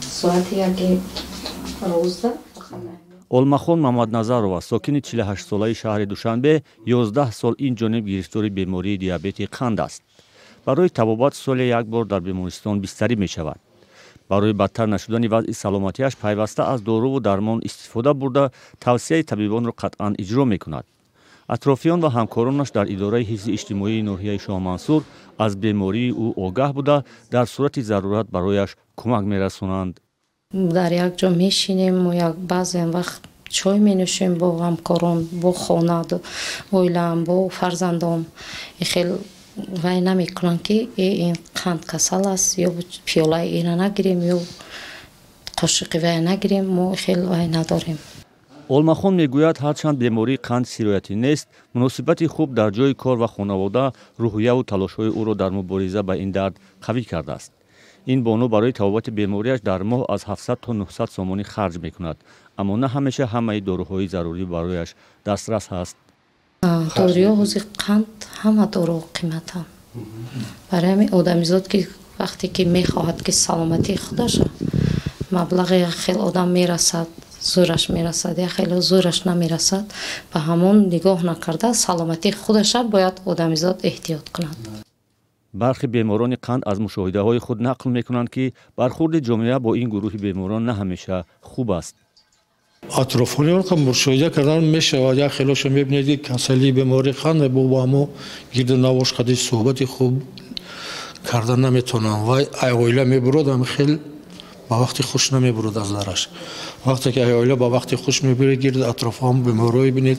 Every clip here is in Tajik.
Соати яки рӯзда. Олмахон Мамадназарова, сокини 48-солаи шаҳри Душанбе, 11 сол ин ҷониб гирифтори бемории диабети қанд аст. Барои табобат соле як бор дар бемористон бистарӣ мешавад. Барои бадтар нашудани вазъи саломатиаш пайваста аз доруву дармон истифода бурда, тавсияи табибонро қатъан иҷро мекунад. Атрофиён ва ҳамкоронаш дар идораи ҳифзи иҷтимоии ноҳияи Шоҳмансур аз бемории ӯ огаҳ буда, дар сурати зарурат барояш кӯмак мерасонанд. Дар як ҷо мешинем, баъзен вақт чой менӯшем бо ҳамкорон, бо хона, оилаам, бо фарзандом. Хел вай намекунанд, ки ин қанд касал аст, ё пиёлаи ина нагирем, ё қошиқи вай нагирем. Мо хел вай надорем. Олмахон мегӯяд, ҳарчанд бемории қанд сироятӣ нест, муносибати хуб дар ҷои кор ва хонавода рӯҳияву талошҳои ӯро дар мубориза ба ин дард қавӣ кардааст. Ин бону барои табобати бемориаш дар моҳ аз 700 то 900 сомонӣ харҷ мекунад, аммо на ҳамеша ҳамаи доруҳои зарурӣ барояш дастрас ҳаст. Доруҳо ҳозир қанд, ҳама дору қиматанд. Барои ҳамин одамизод, ки вақте ки мехоҳад, ки саломатии худаша, маблағи як хел одам мерасад, зӯраш мерасад, як хеле зӯраш намерасад, ба ҳамон нигоҳ накарда, саломатии худаша бояд одамизод эҳтиёт кунад. Бархи беморони қанд аз мушоҳидаҳои худ нақл мекунанд, ки бархурди ҷомеа бо ин гурӯҳи беморон на ҳамеша хуб аст. Атрофониён мушоҳида кардан мешавад. Як хелошо мебинед, ки касалии бемории қанд бо ҳамо гирду навош қади суҳбати хуб карда наметавонанд. Вай оила мебурод, ам хел ба вақти хуш намебурод аз дараш. Вақте ки оила ба вақти хуш мебуред, гирд атрофҳам беморҳое бинед,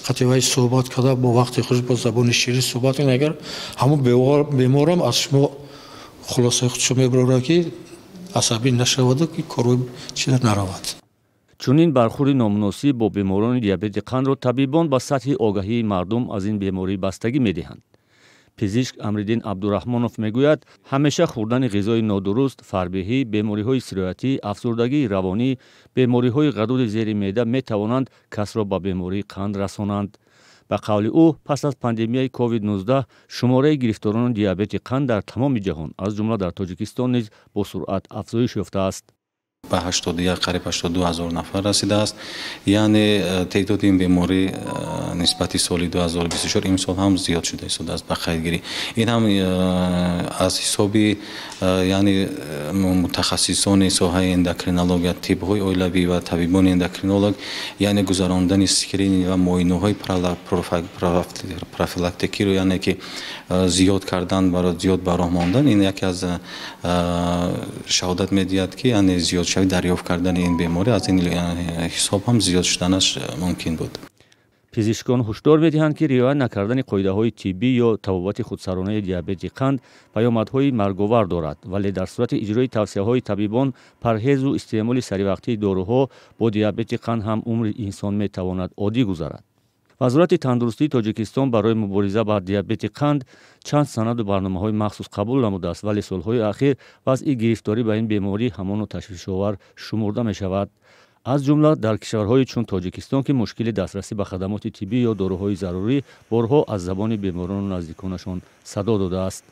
қати вай суҳбат карда, бо вақти хуш, бо забони ширин суҳбат кунед, агар ҳамон беморам аз шумо хулосаи худшо мебарорад, ки асабӣ нашаваду ки корҳои чида наравад. Чунин бархурди номуносиб бо беморони диабети қандро табибон ба сатҳи огаҳии мардум аз ин беморӣ бастагӣ медиҳанд. Пизишк Амриддин Абдураҳмонов мегӯяд, ҳамеша хӯрдани ғизои нодуруст, фарбеҳӣ, бемориҳои сироятӣ, афсурдагии равонӣ, бемориҳои ғадуди зери меъда метавонанд касро ба бемории қанд расонанд. Ба қавли ӯ, пас аз пандемияи COVID-19 шумораи гирифторони диабети қанд дар тамоми ҷаҳон, аз ҷумла дар Тоҷикистон низ, бо суръат афзоиш ёфтааст. Ба 81, қариб 82 ҳазор нафар расидааст. Яъне теъдоди ин беморӣ нисбати соли 2024 имсол ҳам зиёд шуда истодааст. Ба қайдгирӣ ин ҳам аз ҳисоби, яъне, мутахассисони соҳаи эндокринология, тибҳои оилавӣ ва табибони эндокринолог, яъне гузарондани скрининг ва муоинаҳои профилактикиро, яъне ки зиёд кардан, зиёд ба роҳ мондан, ин яке аз шаҳодат медиҳад, ки яъне зиёдшавӣ дарёфт кардани ин беморӣ аз ин ҳисоб ҳам зиёд шуданаш мумкин буд. Пизишкон ҳушдор медиҳанд, ки риоя накардани қоидаҳои тиббӣ ё табобати худсаронаи диабети қанд паёмадҳои марговар дорад, вале дар сурати иҷрои тавсияҳои табибон, парҳезу истеъмоли саривақтии доруҳо бо диабети қанд ҳам умри инсон метавонад оддӣ гузарад. Вазорати тандурустии Тоҷикистон барои мубориза ба диабети қанд чанд санаду барномаҳои махсус қабул намудааст, вале солҳои ахир вазъи гирифторӣ ба ин беморӣ ҳамоно ташвишовар шумурда мешавад, аз ҷумла дар кишварҳои чун Тоҷикистон, ки мушкили дастрасӣ ба хадамоти тиббӣ ё доруҳои зарурӣ борҳо аз забони беморону наздиконашон садо додааст.